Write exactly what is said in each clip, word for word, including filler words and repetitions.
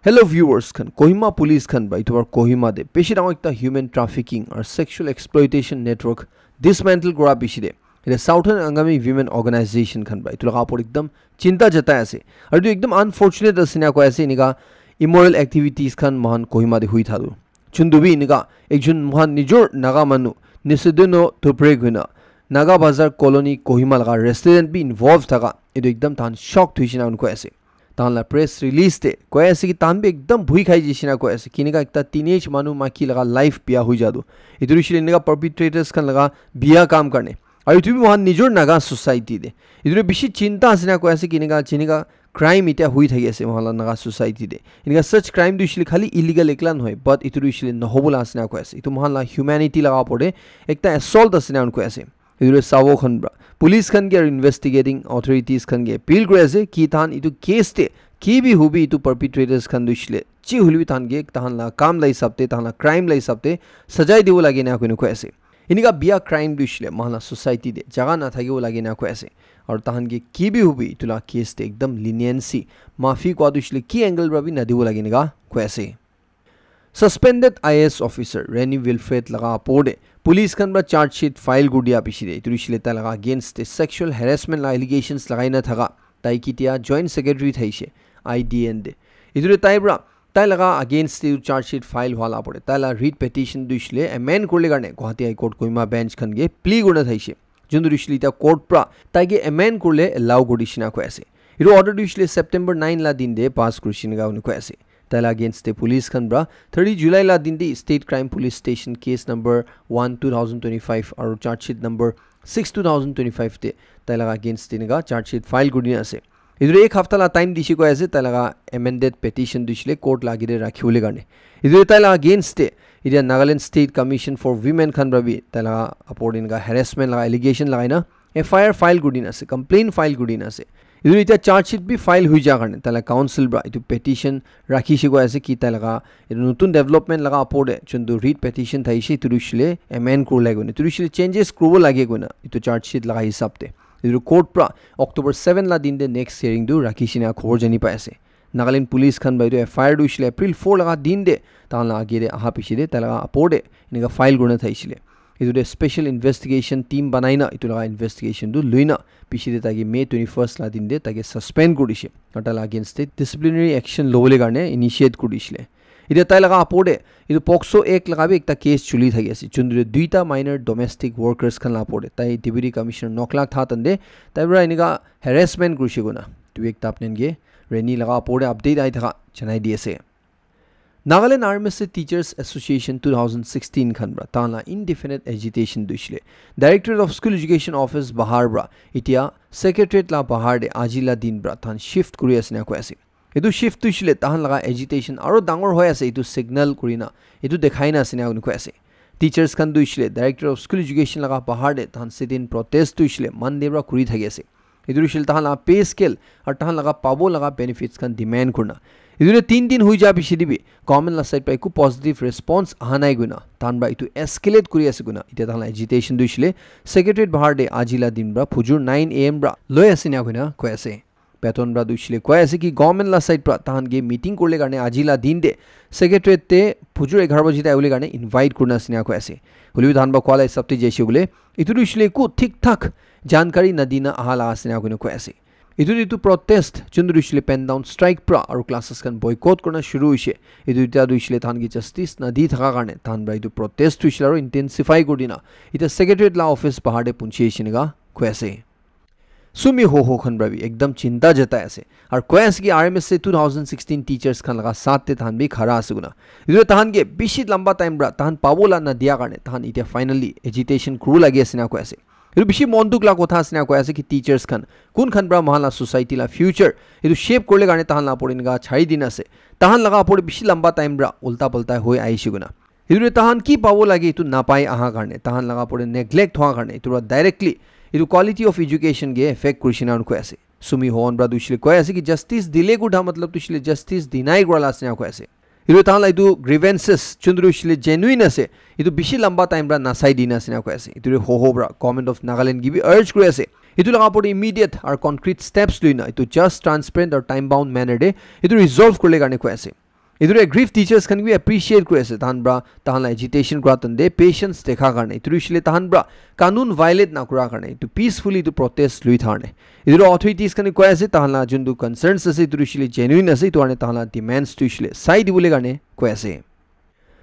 Hello viewers khan, Kohima police khan para etu bar Kohima te bishi dangor ekta human trafficking or sexual exploitation network dismantle kura bishi de, etu Southern Angami Women Organization khan para etu laga opor ekdam chinta jatai ase. Aru etu ekdam unfortunate ase na koi ase, enika immoral activities khan mohan Kohima te hui thadu. Chundu bi enika ekjon mohan nijor Naga manu Nisudeno Tupre kuina Naga Bazar Colony Kohima laga resident bi involve thaka etu ekdam tahan shock thuishi na koi ase. Tahan la press release te koi ase ki tahan bi ekdam bhui khai jisina koi ase. Kinika ekta teenage manu maki laga life biya hui jadu. Etu rishile enika perpetrators khan laga biya kam karne. Aru etu bi mohan nijor Naga society te. Etu bishi chinta ase na koi ase kinika jinika crime ita hui thaki ase mohan la Naga society te. Enika such crime tu ishile khali illegal ekla nohoi, but etu tu ishile nohobo la ase na koi ase. Etu mohan la humanity laga opor te ekta assault ase na koi ase. Etu sabo khan para police khan ke aru investigating authorities khan ke appeal kuri ase ki tahan etu case te ki bi hubi etu perpetrators khan tu ishile chi huli bi tahan ke tahan la kam la hisab te, tahan la crime la hisab te sajai dibo lage na koi ase. Enika biya crime tu ishile mohan la society te jaga na thakibo lage na koi ase. Aru tahan ke ki bi hubi etu la case te ekdam leniency, maafi kua tu ishile ki angle para bi na dibo lage enika koi ase. Suspended I A S officer Reni Wilfred laga opor te police khan para charge sheet file kuri dia bishi de etu ishile tai laga against te sexual harassment la allegations lagai na thaka tai kitia joint secretary thaishe I D N de. Etu de tai para tai laga against te charge sheet file hua la opor te tai la writ petition tu ishile amend kurle karne Guwahati High Court Kohima bench khan ke plea kurna thaishe. Jun tu ishile ta court para tai ke amend kurle allow kuri dishina koi ase. Etu order tu ishile September nine la din de pass kuri shina koi ase. Tai la against te police khan para thirty July la din de State Crime Police Station case number one two thousand twenty-five aru charge sheet number six two thousand twenty-five te tai laga against te enika charge sheet file kuri dina ase. Etu ek hafta la time dishi koi ase tai laga amended petition tu ishile court la agite rakhi bole karne. Etu tai la against te etia Nagaland State Commission for Women khan para bi tai laga opor te enika harassment laga allegation lagai na F I R file kuri dina ase, complaint file kuri dina ase. Etu etia charge sheet bi file hui ja karne tai la counsel para etu petition rakhi she koi ase ki tai laga etu notun development laga opor te chuntu writ petition thaishe etu ishile amend kurle koina etu ishile changes kuribo lage koina etu charge sheet laga hisab te etu court para October seven la din te next hearing tu rakhi shina khobor jani pai ase. Nagaland police khan para etu F I R tu ishile April four laga din te tahan la age te aha piche te tai laga opor te enika file kurina thaisile. Etu te special investigation team banai na etu laga investigation tu lui na piche te tai ke May twenty-first la din te tai ke suspend kuri dishe. Aru tai la against te disciplinary action lobole karne initiate kuri dishile. Etia tai laga opor te etu POCSO Act laga bi ekta case chuli thaki ase. Chuntu te duita minor domestic workers khan la opor te tai Deputy Commissioner Noklak tha tande tai para enika harassment kurishe koina. Tu ekta apni ke Reni laga opor te update ahi thaka janai di ase. Nagaland R M S A Teachers Association two thousand sixteen khan para tahan la indefinite agitation tu ishile Directorate of School Education Office bahar para etia Secretariat la bahar te aji la din para tahan shift kuri ase na koi ase. Etu shift tu ishile tahan laga agitation aro dangor hoi ase, etu signal kurina etu dekhai na ase na koi ase. Teachers khan tu ishile Director of School Education laga bahar te tahan sit-in protest tu ishile Monday para kuri thaki ase. Etu ishile tahan laga pay scale aru tahan laga pabo laga benefits khan demand kurina. Etu te tin din hui ja piche te bi government la side para eku positive response aha nai koina tahan para etu escalate kuri ase koina etia tahan la agitation tu ishile Secretariat bahar te aji la din para phujur nine A M para loi ase na koina koi ase. Patton para tu ishile koi ase ki government la side para tahan ke meeting kurle karne aji la din te Secretariat te phujur egharo baji te ahibole karne invite kurina ase na koi ase. Hoilebi tahan para koa la hisab te jaise koile etu tu ishile eku thik thak jankari nadina aha la ase na koina koi ase. Etu tu etu protest chuntu tu ishile pen down strike para aru classes khan boycott kurina shuru hoise. Etu etia tu ishile tahan ke justice nadi thaka karne tahan para etu protest tu ishile aru intensify kuri dina etia Secretariat la office bahar te punchi ase enika koi ase. Sumi Hoho khan para bi ekdam chinta jatai ase. Aru koi ase ki R M S A two thousand sixteen teachers khan laga saath te tahan bi khara ase koina. Etu tahan ke bishi lamba time para tahan pabo la na dia karne tahan etia finally agitation kuru lagi ase na koi ase. Etu bishi mon dukh la kotha ase na koi ase ki teachers khan kun khan para mohan la society la future etu shape kurle karne tahan la pori enika chari dina ase. Tahan laga pori bishi lamba time para ulta palta hoi aise koina. Etu te tahan ki pabo lage etu napai aha karne, tahan laga pore neglect hoa karne, etu para directly etu quality of education ke affect kurishe na koi ase. Sumi Hoho para tu ishile koi ase ki justice dile kurtha matlab tu ishile justice deny kura la ase na koi ase. Etu tahan la etu grievances chuntu ishile genuine ase, etu bishi lamba time para nasai dina ase na koi ase. Etu Hoho para Government of Nagaland ke bi urge kuri ase. Etu laga pore immediate aru concrete steps lui na etu just, transparent aru time bound manner te etu resolve kurle karne koi ase. Etu aggrieved teachers khan bi appreciate kuri ase tahan pra tahan la agitation kura tante patience dekha karne. Etu hoishile tahan pra kanun violate na kura karne, etu peacefully etu protest lui tharne. Etu authorities khan koi ase tahan la juntu concerns ase etu hoishile genuine ase, etu karne tahan la demands tu hoishile sai dibole karne koi ase.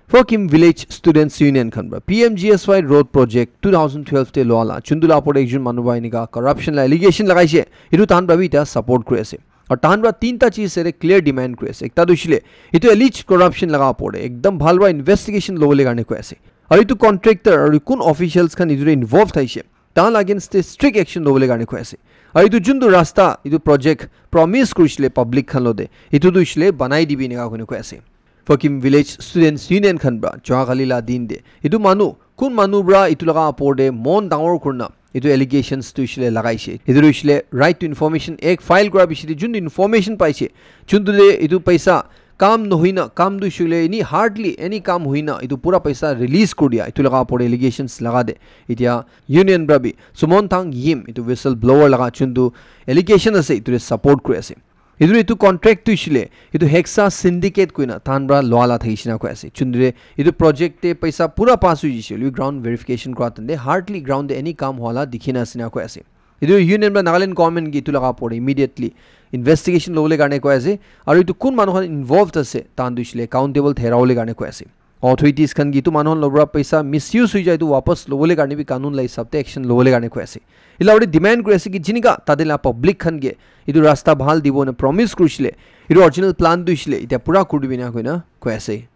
Fokim Village Students Union khan pra P M G S Y road project two thousand twelve te loa la juntu la opor te ekjun manu pra enika corruption la allegation lagaise, etu tahan pra bi eta support kuri ase. Aru tahan pra tinta cheez ere clear demand kuri ase. Ekta tu hoishile etu alleged corruption laga opor te ekdam bhal pra investigation lobole karne koi ase. Aru etu contractor aru kun officials khan etu te involved thaise, tahan la against te strict action lobole karne koi ase. Aru etu juntu rasta etu project promise kurishile public khan lote, etu tu hoishile banai dibi enika koi koi ase. Fokim Village Students Union khan pra Joa Kali la din te etu manu kun manu pra etu laga opor te mon dangor kurna etu allegations tu hoishile lagaise. Etu tu hoishile Right to Information Act file kura bishi te juntu information paise, juntu te etu paisa kam nohoina, kam tu hoishile any hardly any kam hoina etu pura paisa release kuri dia, etu laga opor te allegations laga de. Etia union pra bi Sumon Thang Yim, etu whistleblower laga juntu allegation ase, etu te support kuri ase. Etu, etu contract tu hoishile etu Hexa Syndicate koina tahan pra loa la thakishe na koi ase. Juntu te etu project te paisa pura pass hoi jaise, hoilebi ground verification kura tante hardly ground te any kam hoa la dikhi na ase na koi ase. Etu union pra Nagaland government ke etu laga opor te immediately investigation lobole karne koi ase. Aru etu kun manu khan involved ase, tahan tu hoishile accountable therawole karne koi ase. Authorities khan ke etu manu khan logot para paisa misuse hoi jai, etu wapas lobole karne bi kanun la hisab te action lobole karne koi ase. Etu la aru demand kuri ase ki jinika tate la public khan ke etu rasta bhal dibo na promise kurishile, etu original plan tu hoishile, etia pura kuri dibi na koina koi ase.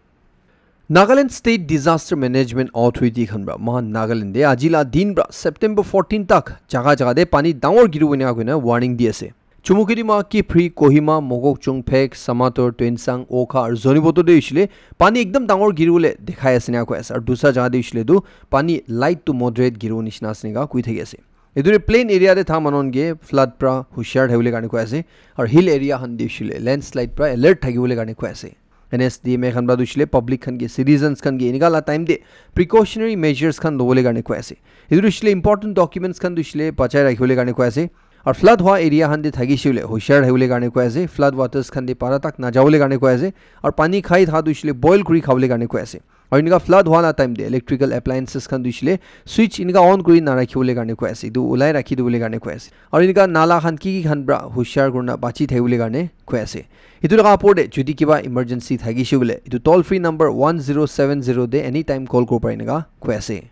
Nagaland State Disaster Management Authority khan para mohan Nagaland te aji la din para September fourteen tak jaga jaga te pani dangor giribo ena koina warning di ase. Chumukidima, Kiphire, Kohima, Mokokchung, Phek, Samator, Tuensang, Wokha aru Zunheboto te hoishile pani ekdam dangor giribole dekhai ase ena koi ase. Aru dusra jaga te hoishile tu pani light to moderate giribo nishina ase ena koi thaki ase. Etu te plain area te tha manu khan ke flood pra hushiar thakibole karne koi ase. Aru hill area khan te hoishile landslide pra alert thakibole karne koi ase. N S D M A khan pra tu hoishile public khan ke, citizens khan ke enika la time te precautionary measures khan lobole karne koi ase. Etu tu hoishile important documents khan tu hoishile bachai rakhibole karne koi ase. Aru flood hua area khan te thakishe hoile hushiar thakibole karne koi ase. Flood waters khan te para tak najabole karne koi ase. Aru pani khai tha tu hoishile boil kuri khabole karne koi ase. Aru enika flood hua la time te electrical appliances khan tu hoishile switch enika on kuri na rakhibole karne koi ase. Etu ulai rakhi dibole karne koi ase. Aru enika nala khan ki ki khan pra hushiar kurina bachi thakibole karne koi ase. Etu laga opor te jodi kiba emergency thakishe hoile etu toll free number one zero seven zero te anytime call kuribo pare enika koi ase.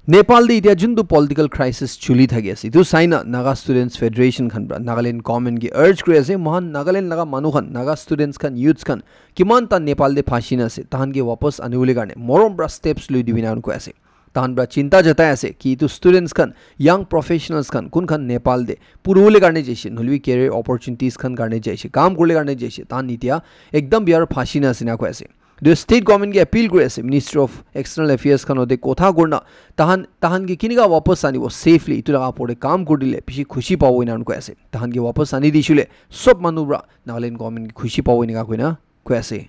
Nepal te etia juntu political crisis chuli thaki ase, etu sai na Naga Students Federation khan pra Nagaland government ke urge kuri ase, mohan Nagaland laga manu khan, Naga students khan, youths khan, kiman ta Nepal te phansi na ase, tahan ke wapas anibole karne morom pra steps lui dibi na koi ase. Tahan pra chinta jatai ase ki etu students khan, young professionals khan, kun khan Nepal te puribole karne jaise, nohoilebi career opportunities khan karne jaise, kam kuribole karne jaise, tahan etia ekdam biya phansi na ase ena koi ase. Etu state government ke appeal kuri ase, Ministry of External Affairs khan logote kotha kurina tahan, tahan ke kinika wapas anibo safely, etu laga opor te kam kuri dile bishi khushi pabo ena koi ase. Tahan ke wapas ani dishe hoile sob manu pra Nagaland government ke khushi pabo enika koina koi ase.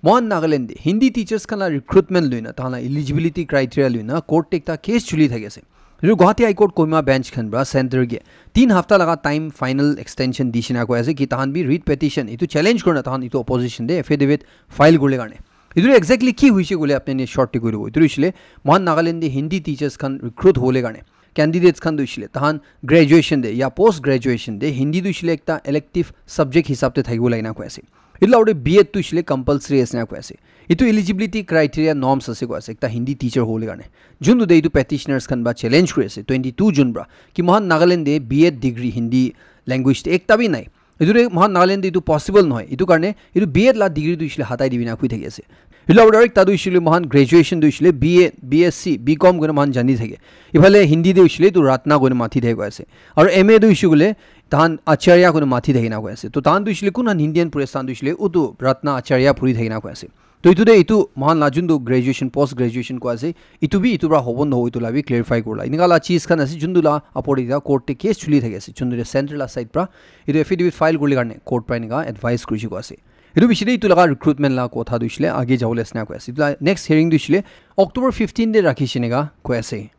Mohan Nagaland te Hindi teachers khan la recruitment loina, tahan la eligibility criteria loina court te ekta case chuli thaki ase. Etu Guwahati High Court Kohima bench khan pra center ke tin hafta laga time final extension dishe ena koi ase ki tahan bi writ petition etu challenge kurina tahan etu opposition te affidavit file kuribole karne. Etu exactly ki hoise koile apni short te koi dibo. Etu hoishile mohan Nagaland te Hindi teachers khan recruit hobole karne candidates khan tu hoishile tahan graduation te ya post graduation te Hindi tu hoishile ekta elective subject hisab te thakibo lage ena koi ase. Etu la aru B Ed tu hoishile compulsory ase ena koi ase. Etu eligibility criteria norms ase koi ase ekta Hindi teacher hobole karne. Juntu te etu petitioners khan pra challenge kuri ase twenty two June pra ki mohan Nagaland te B Ed degree Hindi language te ekta bi nai. Etu te mohan Nagaland te etu possible nohoi. Etu karne etu B Ed la degree tu hoishile hatai dibi ena koi thaki ase. Etu la aru direct ta tu hoishile mohan graduation tu hoishile B A, B S C, B Com koina mohan jani thake. Ephale Hindi te hoishile etu Ratna koina mati thake koi ase. Aru M A tu hoishe koile tahan Acharya koina mati thake ena koi ase. To tahan tu hoishile kun khan Hindi and Press tahan tu hoishile utu Ratna Acharya puri thake ena koi ase. To etu te etu mohan la juntu graduation, post graduation koi ase, etu bi etu pra hobo nohobo etu la bi clarify kurila. Enika la cheez khan ase juntu la opor te court te case chuli thaki ase. Juntu te center la side pra etu affidavit file kuribole karne court pra enika advice kurishe koi ase. Etu bishi te etu laga recruitment la kotha tu hoishile age jabole ase ena koi ase. Etu la next hearing tu hoishile October fifteen te rakhishe enika koi ase.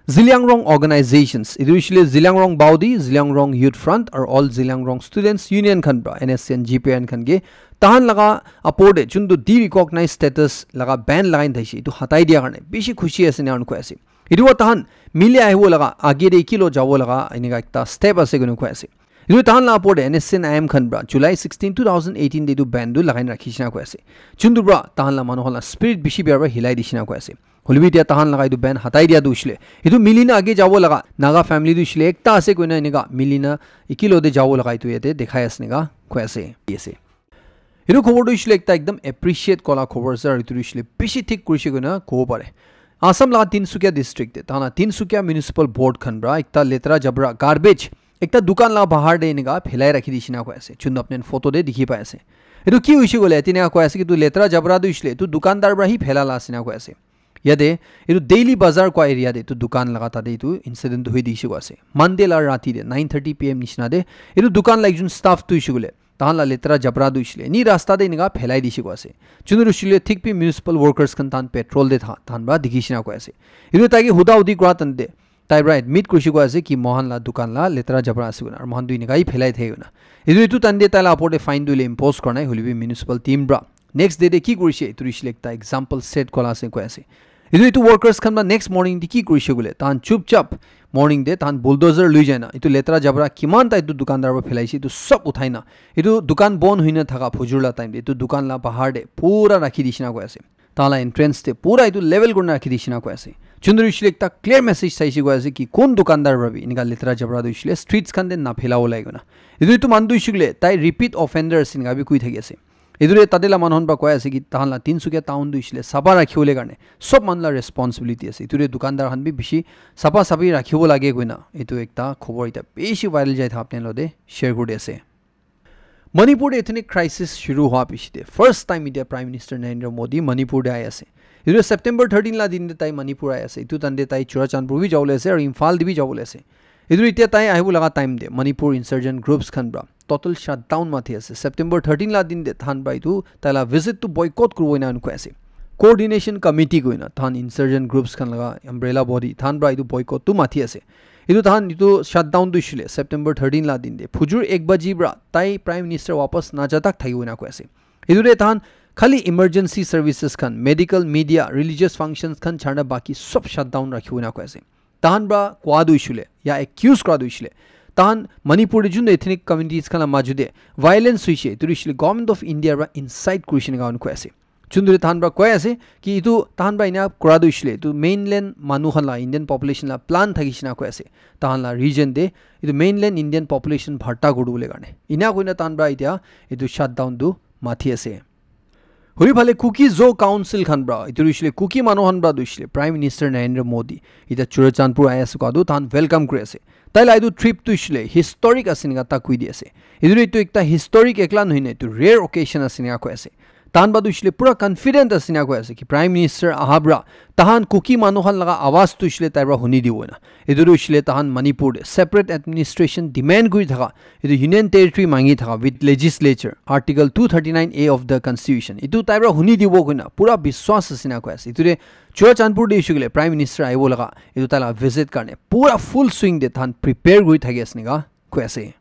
Zeliangrong organizations, etu hoishile Zeliangrong Baudi, Zeliangrong Youth Front, aru All Zeliangrong Students Union khan pra, N S C and G P I N khan ke, tahan laga apor de, juntu de-recognize status laga ban lagai na thaise, etu hatai dia karne bishi khushi ase ena koi ase. Etu wa tahan mili ahibo laga, age de kilo jabo laga, enika ekta step ase koina koi ase. Etu tahan la apor de N S C and I M khan pra July sixteen, two thousand eighteen de etu ban tu lagai na rakhi shina koi ase. Juntu pra tahan la manu khan la spirit bishi biya pra hilai di shina koi ase. Hoilebi etia tahan laga etu ban hatai dia tu hoishile, etu milina age jabo laga Naga family tu hoishile ekta ase koina enika milina ekilo de jabo laga etu yate dekhai ase nika koi ase. Di ase. Etu khobor tu hoishile ekta ekdam appreciate kola khobor ase, aru etu tu hoishile bishi thik kurishe koina kobo pare. Assam laga Tinsukia district de, tahan la Tinsukia Municipal Board khan pra ekta letra jabra, garbage, ekta dukan la bahar de enika phelai rakhi di shina koi ase. Juntu apni photo de dikhi pai ase. Etu ki hoishe koile, etu enika koi ase ki etu letra jabra tu hoishile etu dukandar pra hi phela la ase ena koi ase. Yate, etu daily bazar koi area de, etu dukan laga tate etu incident tu hoi di shiko ase. Monday la rati de, nine thirty P M nishina de, etu dukan la ekjon staff tu hoishe koile, tahan la letra jabra tu hoishile, ni rasta de enika phelai di shiko ase. Juntu hoishile, thik bi municipal workers khan tahan patrol de tha, tahan pra dikhi shina koi ase. Etu tai ke huda hudi kura tan de, tai pra admit kurishe koi ase ki mohan la dukan la letra jabra ase koina, aru mohan tu enika hi phelai thai koina. Etu, etu tan de tai la apor de fine tu hoile impose kura nai, hoilebi municipal team pra next day de ki kurishe, etu hoishile ekta example set kola ase koi ase. Etu, etu workers khan pra next morning de ki kurishe koile, tahan chupchap morning de tahan bulldozer lui jai na, etu letra jabra kiman ta etu dukandar pra phelaishe, etu sob uthai na, etu dukan bon hoina thaka phujur la time de, etu dukan la bahar de pura rakhi di shina koi ase. Tahan la entrance de pura etu level kurina rakhi di shina koi ase. Juntu hoishile ekta clear message saishe koi ase ki kon dukandar pra bi enika letra jabra tu hoishile streets khan de na phelabo lage koina. Etu, etu manu tu hoishe koile tai repeat offender ase enika bi koi thaki ase. Etu de tate la manu khan pra koi ase ki tahan la Tinsukia town tu hoishile sapha rakhi bole karne sob manu la responsibility ase. Etu de dukandar khan bi bishi sapha saphi rakhibo lage koina etu ekta khobor ekta bishi viral jai tha apni lo de share kuri di ase. Manipur de ethnic crisis shuru hua piche de first time etia Prime Minister Narendra Modi Manipur de ai ase. Etu September thirteen la din de tai Manipur ai ase. Etu tan de tai Churachandpur bi jabo le ase aru Imphal de bi jabo le ase. Etu etia tai ahibo laga time de Manipur insurgent groups khan pra total shutdown mathi ase. September thirteen la din de tahan pra etu tai la visit tu boycott kuribo ena koi ase. Coordination Committee koina tahan insurgent groups khan laga umbrella body tahan pra etu boycott tu mathi ase. Etu tahan etu shutdown tu hoishile September thirteen la din de phujur ek baji pra tai Prime Minister wapas naja tak thakibo ena koi ase. Etu de tahan khali emergency services khan, medical, media, religious functions khan chharna baki sob shutdown rakhibo ena koi ase. Tahan pra koa tu hoishile ya accuse kura tu hoishile, tahan Manipur de juntu ethnic communities khan la maju de violence hoishe, etu tu hoishile Government of India pra incite kurishe ena koi ase. Juntu de tahan pra koi ase ki etu tahan pra ena kura tu hoishile etu mainland manu khan la, Indian population la plan thaki shina koi ase. Tahan la region de etu mainland Indian population bharta kuri bole karne. Ena koina tahan pra etia etu shutdown tu mathi ase. Huri phale Kuki Zo Council khan pra, etu hoishile Kuki manu khan pra tu hoishile Prime Minister Narendra Modi etia Churachandpur ai ase koa tu tahan welcome kuri ase. Tai la etu trip tu hoishile historic ase ena ta koi di ase. Etu, etu ekta historic ekla nohoi na, etu rare occasion ase ena koi ase. Tahan pra tu hoishile pura confident ase ena koi ase ki Prime Minister aha pra tahan Kuki manu khan laga awaz tu hoishile tai pra huni dibo ena. Etu tu hoishile tahan Manipur de separate administration demand kuri thaka, etu Union Territory mangi thaka with legislature, Article two thirty-nine A of the Constitution. Etu tai pra huni dibo koina pura biswas ase ena koi ase. Etu de Churachandpur de hoishe koile Prime Minister ahibo laga, etu tai la visit karne pura full swing de tahan prepare kuri thaki ase ena koi ase.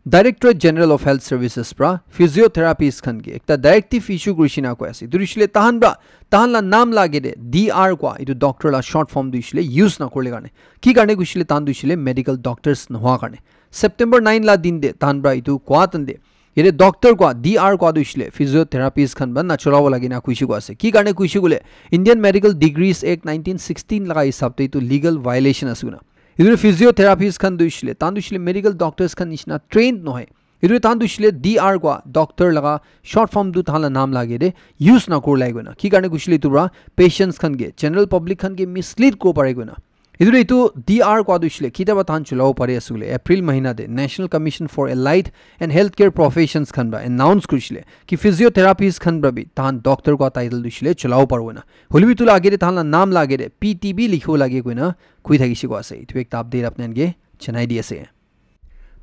Directorate General of Health Services pra physiotherapies khan ke ekta directive issue kurishe ena koi ase. Etu hoishile tahan pra, tahan la naam la age de D R koa, etu doctor la short form tu hoishile use na kurile karne. Ki karne kuishile tahan tu hoishile medical doctors nohua karne. September nine la din de tahan pra etu koa tan de, yate doctor koa, D R koa tu hoishile physiotherapies khan pra na cholabo lage na kuishe koi ase. Ki karne kuishe koile Indian Medical Degrees Act nineteen sixteen laga hisab te etu legal violation ase koina. Etu physiotherapies khan tu hoishile, tahan tu hoishile medical doctors khan nishina trained nohoi. Etu tahan tu hoishile D R koa doctor laga short form tu tahan la naam la age de use na kuri lai koina. Ki karne kuishile etu pra patients khan ke, general public khan ke mislead kuri bo pare koina. Etu etu D R koa tu hoishile kitia pra tahan cholabo pare ase koile April mahina de National Commission for Allied and Healthcare Professions khan pra announce kurishile ki physiotherapies khan pra bi tahan doctor koa title tu hoishile cholabo paribo na. Hoilebi etu la age de tahan la naam la age de P T B likhibo lage koina koi thakishe koi ase. Etu ekta update apni khan ke janai di ase.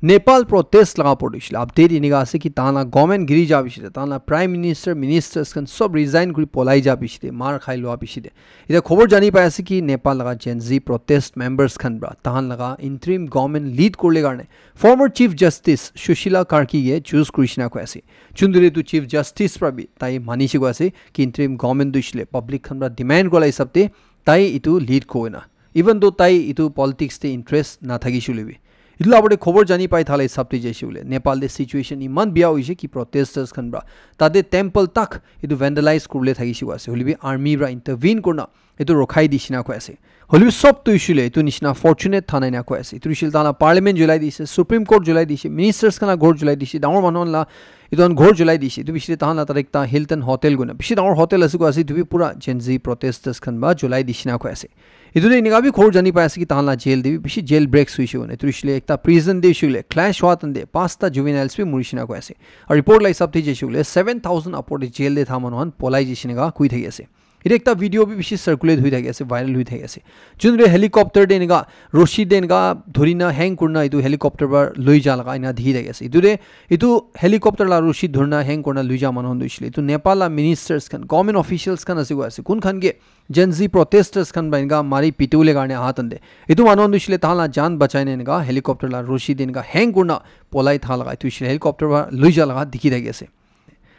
Nepal protest laga opor te hoishe le update enika ase ki tahan la government giri ja piche te, tahan la prime minister, ministers khan sob resign kuri polai ja piche te, mar khai lua piche te. Eta khobor jani pai ase ki Nepal laga Gen Z protest members khan pra tahan laga interim government lead kurle karne former Chief Justice Sushila Karki ke choose kurishe na koi ase. Chundure tu Chief Justice pra bi tai manishe koi ase ki interim government tu hoishe le public khan pra demand kurla hisab te tai itu lead koi na. Even though tai itu politics te interest na thakishe hoile bi. Itu la opor te khobor jani pai thala hisab te jaishe hoile, Nepal te situation iman biya hoishe ki protesters khan pra tate temple tak itu vandalize kurle thakishe koi ase. Hoile bi army pra intervene kurna itu rokhai dishe na koi ase. Hoile bi sob tu hoishe le itu nishina fortunate tha nai na koi ase. Itu hoishe le tahan la parliament julai dishe, Supreme Court julai dishe, ministers khan la ghor julai dishe, dangor manu khan la itu khan ghor julai dishe. Itu bishi tahan la tarik ta Hilton Hotel guna. Bishi dangor hotel ase koi ase, itu bi pura Gen Z protesters khan pra julai dishe na koi ase. Itu de enika bi khobor jani pai ase ki tahan la jail de bi bishi jail breaks hoishe koi na. Itu hoishe le ekta prison de hoishe le clash hua tan de pasta juveniles bi murishe na koi ase. Aru report la hisab te jaishe hoile seven thousand upor te jail te tha manu khan polai jaishe na koi thaki ase. Itu ekta video bi bishi circulate hoi thaki ase, viral hoi thaki ase. Junre helicopter de enika roshi de enika dhurina hang kurna itu helicopter pra loi ja laga ena dikhi thaki ase. Itu de itu helicopter la roshi dhurna hang kurna loi ja manu khan tu hoishe le itu Nepal la ministers khan, government officials khan ase koi ase. Kun khan ke Gen Z protesters khan pra enika mari piti bole karne aha tan de. Itu manu khan tu hoishe le tahan la jaan bachai na enika helicopter la roshi de enika hang kurna polai tha laga itu hoishe le helicopter pra loi ja laga dikhi thaki ase.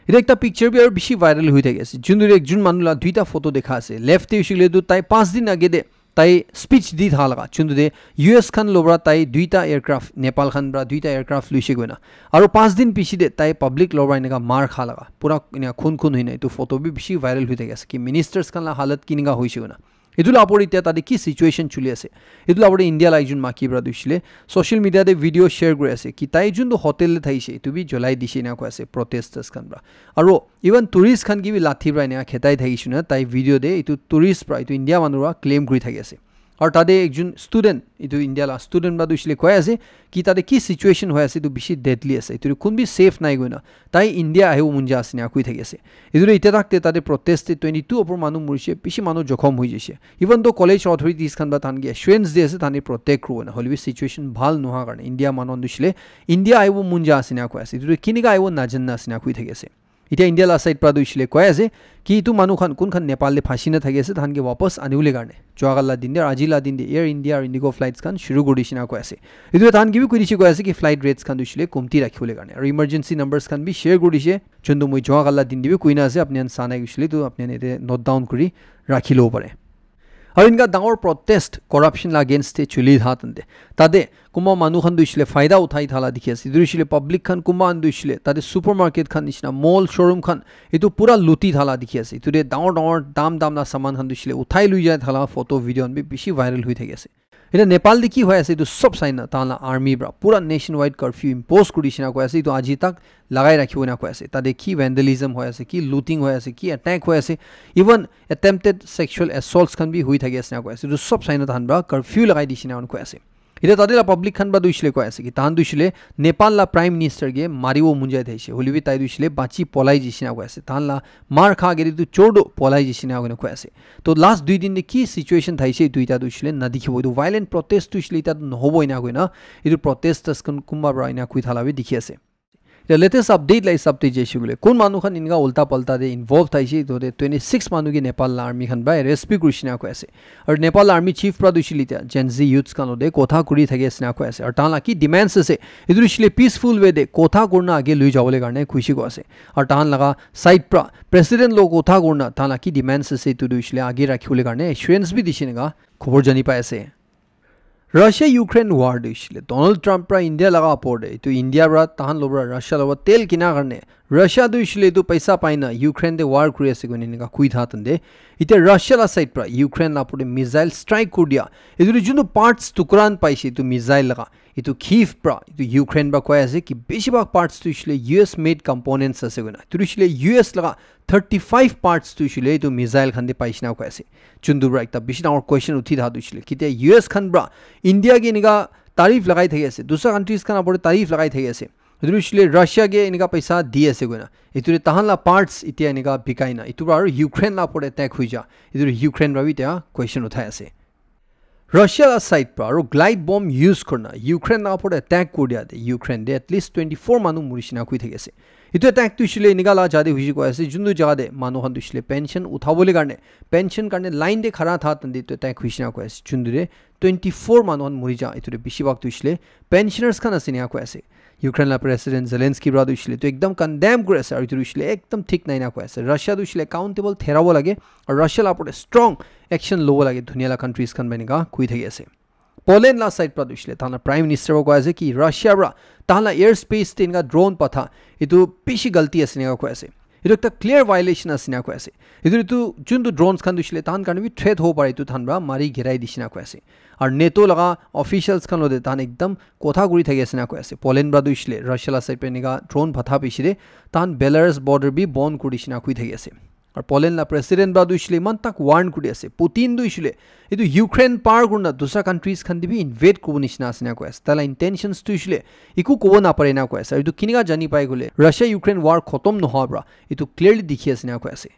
Eta ekta picture bi aru bishi viral hoi thaki ase. Juntu ekjun manu la duita photo dekha ase. Left te hoishe le tu tai pas din age de tai speech di tha laga. Juntu de U S khan lo pra tai duita aircraft, Nepal khan pra duita aircraft luishe koi na. Aru pas din piche de tai public lo pra enika mar kha laga. Pura enika khun khun hoi na itu photo bi bishi viral hoi thaki ase ki ministers khan la halat kinika hoishe koi na. Itu la opor ite tate ki situation chuli ase. Itu la opor India la ekjun maki pra tu hoishe le social media te video share kuri ase ki tai juntu hotel te thaishe itu bi jolai dishe ena koi ase protesters khan pra. Aru even tourist khan ki bi lathi pra ena khetai thaishe na tai video te itu tourist pra itu India manu pra claim kuri thaki ase. Aru tate ekjun student, itu India la student pra tu hoishe le koi ase ki tate ki situation hoi ase itu bishi deadly ase. Itu kun bi safe nai koi na. Tai India ahibo mon ja ase ena koi thaki ase. Itu de ite tak te tate protest te twenty two opor manu murishe, bishi manu jokhom hoi jaishe. Even though college authorities khan pra tahan ke assurance di ase tahan ke protect kuribo na, hoile bi situation bhal noha karne India manu khan tu hoishe le India ahibo mon ja ase ena koi ase. Itu de kinika ahibo najan na ase ena koi thaki ase. Itya India la side pra tu hoishe le koi ase ki itu manu khan kun khan Nepal te phasi na thaki ase tahan ke wapas ani bole karne. Joa kal la din de, aji la din de Air India aru Indigo flights khan shuru kuri dishe ena koi ase. Itu tahan ke bi koi dishe koi ase ki flight rates khan tu hoishe le kumti rakhi bole karne. Aru emergency numbers khan bi share kuri dishe. Juntu moi joa kal la din de bi koi na ase, apni khan sa nai hoishe le tu apni khan ete note down kuri rakhi lobo pare. Aru enika dangor protest corruption la against te chuli tha tan de. Tate kunba manu khan tu hoishe le faida uthai tha la dikhi ase. Itu hoishe le public khan kunba khan tu hoishe le tate supermarket khan nishina mall showroom khan itu pura luti tha la dikhi ase. Itu de dangor dangor dam dam la saman khan tu hoishe le uthai lui jai tha la photo video khan bi bishi viral hoi thaki ase. Eta Nepal te ki hoi ase itu sob sai na tahan la army pra pura nationwide curfew impose kuri dishe na koi ase. Itu aji tak lagai rakhibo ena koi ase. Tate ki vandalism hoi ase, ki looting hoi ase, ki attack hoi ase, even attempted sexual assaults khan bi hoi thaki ase ena koi ase. Itu sob sai na tahan pra curfew lagai dishe ena koi ase. Eta tate la public khan pra tu hoishe le koi ase ki tahan tu hoishe le Nepal la prime minister ke maribo mon jai thaishe. Hoile bi tai tu hoishe le bachi polai jaishe ena koi ase. Tahan la mar kha age de tu chor tu polai jaishe ena koi ase. To last dui din de ki situation thaishe itu eta tu hoishe le na dikhibo. Itu violent protest tu hoishe le eta tu nohobo ena koi na. Itu protesters khan kunba pra ena koi tha la bi dikhi ase. The latest update la hisab te jaishe koile kun manu khan enika ulta palta te involve thaishe itu de twenty six manu ke Nepal la army khan pra arrest bi kurishe ena koi ase. Aru Nepal army chief pra tu hoishe le eta Gen Z youths khan lo de kotha kuri thaki ase ena koi ase. Aru tahan la ki demands ase itu hoishe le peaceful way de kotha kurna age lui jabo le karne khushi koi ase. Aru tahan laga side pra president lo kotha kurna tahan la ki demands ase itu tu hoishe le age rakhi bole karne assurance bi dishe ena khobor jani pai ase. Russia Ukraine war tu hoishe le Donald Trump pra India laga opor te itu India pra tahan lo pra Russia lo pra tel kina karne Russia tu hoishe le itu paisa pai na Ukraine te war kuri ase koi na enika koi tha tan de. Itya Russia la side pra Ukraine la opor te missile strike kuri dia. Itu tu juntu parts tukran paishe itu missile laga. Itu Kyiv pra itu Ukraine pra koi ase ki bishi bhag parts tu hoishe le U S made components ase koi na. Itu hoishe le U S laga thirty five parts tu hoishe le itu missile khan te paishe ena koi ase. Juntu pra ekta bishi dangor question uthi tha tu hoishe le. Kitia U S khan pra India ke enika tarif lagai thaki ase. Dusra countries khan opor te tarif lagai thaki ase. Itu hoishe le Russia ke enika paisa di ase koi na. Itu de tahan la parts itya enika bikai na. Itu pra aru Ukraine la opor te attack hoi ja. Itu de Ukraine pra bi itya question uthai ase. Russia la side pra aru glide bomb use kurna Ukraine la opor te attack kuri dia te Ukraine te at least twenty-four manu muri shina khui thaki ase. Etu attack tu hoishe le enika la jaga te hoishe koi ase, juntu jaga te manu khan tu hoishe le pension uthabole karne, pension karne line te khara tha tante etu attack hoishe na koi ase. Juntu te twenty-four manu khan muri ja, etu te bishi bhag tu hoishe le pensioners khan ase enika koi ase. Ukraine la President Zelensky pra tu hoishe le etu ekdam condemn kuri ase, aru etu hoishe le ekdam thik nai na koi ase. Russia tu hoishe le accountable therabo lage, aru Russia la opor te strong action lobo lage, dunia la countries khan pra enika koi thaki ase. Poland la side pra tu hoishe le tahan la Prime Minister pra koi ase ki Russia pra tahan la air space te enika drone patha, etu bishi galti ase enika koi ase. Etu ekta clear violation ase enika koi ase. Etu, etu juntu drones khan tu hoishe le tahan karne bi threat hobo pare, etu tahan pra mari girai dishi enika koi ase. Aru NATO laga officials khan logote tahan ekdam kotha kuri thaki ase enika koi ase. Poland pra tu hoishe le Russia la side pra enika drone patha piche te tahan Belarus border bi bon kuri dishi enika koi thaki ase. Aru Poland la president pra tu hoishe le eman tak warn kuri ase. Putin tu hoishe le etu Ukraine par kurina dusra countries khan te bi invade kuribo nishina ase enika koi ase. Tai la intentions tu hoishe le eku kobo napare enika koi ase. Aru etu kenika jani pai koile Russia Ukraine war khotom nohoa pra etu clearly dikhi ase enika koi ase.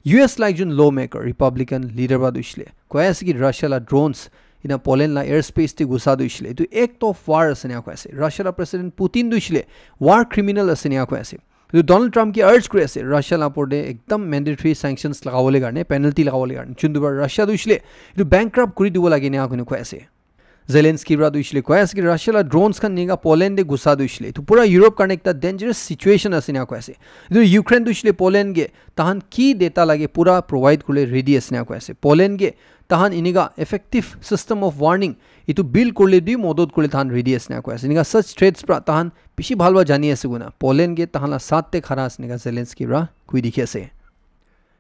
U S la ekjon lawmaker, Republican leader pra tu hoishe le koi ase ki Russia la drones ena Poland la airspace te gusa tu hoishe le etu act of war ase enika koi ase. Russia la president Putin tu hoishe le war criminal ase enika koi ase. Etu Donald Trump ke urge kuri ase Russia la opor te ekdam mandatory sanctions lagabole karne, penalty lagabole karne. Juntu pra Russia tu hoishe le etu bankrupt kuri dibo lage enika koi ase. Zelensky pra tu hoishe le koi ase ki Russia la drones khan enika Poland te gusa tu hoishe le etu pura Europe karne ekta dangerous situation ase enika koi ase. Etu Ukraine tu hoishe le Poland ke tahan ki data lage pura provide kuribole ready ase enika koi ase. Poland ke tahan enika effective system of warning etu build kuribole bi modot kuribole tahan ready ase enika koi ase. Enika such threats pra tahan bishi bhal pra jani ase koina Poland ke tahan la saath te khara ase enika Zelensky pra koi dikhi ase.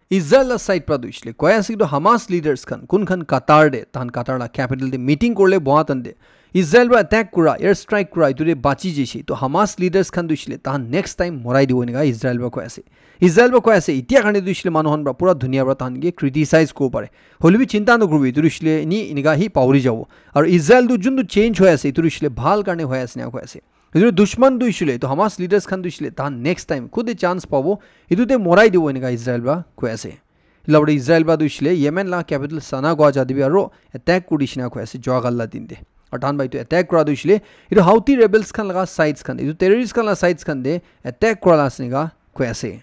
Israel la side pra tu hoishe le koi ase ki tu Hamas leaders khan kun khan Qatar te, tahan Qatar la capital te meeting kuribole boha tante Israel pra attack kura, air strike kura etu te bachi jaise. Tu Hamas leaders khan tu hoishe le tahan next time morai dibo enika Israel pra koi ase. Israel pra koi ase etia karne tu hoishe le manu khan pra pura dunia pra tahan ke criticize kuribo pare. Hoile bi chinta nakuribi, etu tu hoishe le ni enika hi pahori jabo. Aru Israel tu juntu change hoi ase etu tu hoishe le bhal karne hoi ase enika koi ase. Etu dushman tu hoishe le, etu Hamas leaders khan tu hoishe le, tahan next time khud te chance pabo, etu te morai dibo enika Israel pra koi ase. Etu la opor te Israel pra tu hoishe le, Yemen la capital Sanaa koa jaga te bi aru attack kuri dishi enika koi ase, jua kali la din te. Aru tahan pra etu attack kura tu hoishe le, etu Houthi rebels khan laga sites khan, etu terrorist khan la sites khan te attack kura la ase enika koi ase.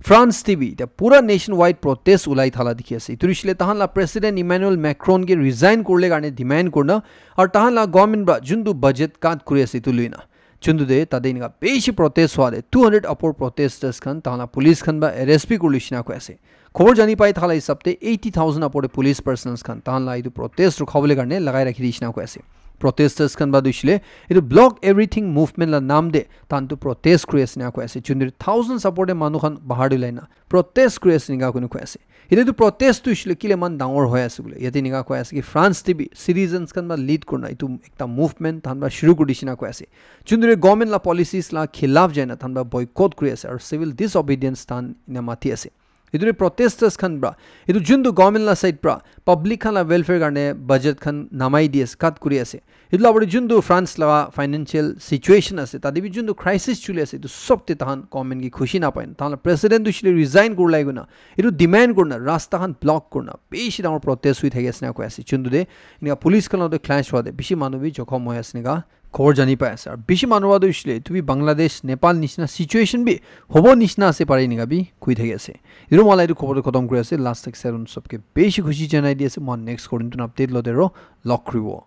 France te bi etia pura nationwide protest ulai thala dikhi ase. Etu hoishe le tahan la president Emmanuel Macron ke resign kuribole karne demand kurina aru tahan la government pra juntu budget cut kuri ase etu loina. Juntu te tate enika bishi protest hua te two hundred upor protesters khan tahan la police khan pra arrest bi kuri dishi enika koi ase. Khobor jani pai thala hisab te eighty thousand upor te police personnels khan tahan la etu protest rukhabole karne lagai rakhi dishi enika koi ase. Protesters khan pra tu hoishe le etu Block Everything movement la naam te tahan tu protest kuri ase enika koi ase. Juntu te thousands upor te manu khan bahar te ulai na protest kuri ase enika koina koi ase. Etia tu protest tu hoishe le kile eman dangor hoi ase koile, yate enika koi ase ki France te bi citizens khan pra lead kurina etu ekta movement tahan pra shuru kuri dishi enika koi ase. Juntu te government la policies la khilaf jaina tahan pra boycott kuri ase aru civil disobedience tahan ena mati ase. Etu te protesters khan pra, etu juntu government la side pra public khan la welfare karne budget khan namai di ase, cut kuri ase. Etu la opor te juntu France laga financial situation ase, tate bi juntu crisis chuli ase, etu sob te tahan government ke khushi napai. Tahan la president tu hoishe le resign kuribole koina, etu demand kurina, rasta khan block kurina, bishi dangor protest hoi thaki ase enika koi ase. Juntu te enika police khan logote clash hua te bishi manu bi jokhom hoi ase enika khobor jani pai ase. Aru bishi manu pra tu hoishe le, etu bi Bangladesh, Nepal nishina situation bi hobo nishina ase pare enika bi koi thaki ase. Etu moi la etu khobor tu khotom kuri ase. Last tak saron sob ke bishi khushi janai di ase. Moi next korim tu update logote ro log kuribo.